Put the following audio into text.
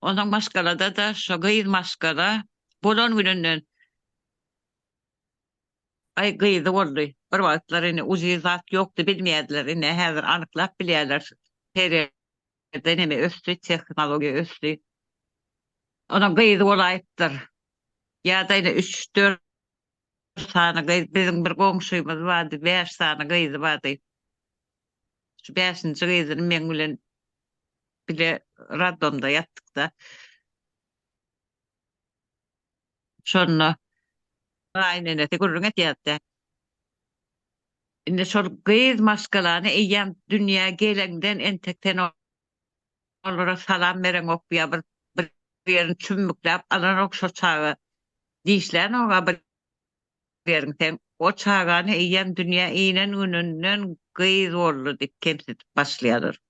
Onsoň maşgalada-da şo gyz maşgala bolan gününden aý gyzy boldy. Bir wagtlar indi uzi zat ýokdy bilmeýärdiler. Indi häzir anyklap bilýärler. Her ýerde neme ösdi, tehnologiýa ösdi. Onuň gyzy bolaýypdyr. Ýa-da indi üç-dört sany gyz, biziň bir goňşymyz bardy, bäş sany gyzy bardy. Şu bäşinji gyzyny meň bilen bile roddomda ýatdyk-da. Şonda gaýynenesi gürrüň edýärdi-de. Indi şol gyz maşgalany eýýäm dünýä geleňden entek sen olara salam bereňok ýa bir bir ýerini çümmükläp alanok şo çaga dişlänok-a bir ýeriň sen o çagany eýýäm dünýä inen gününden gyz boldy diýip kemsidip başlaýarlar.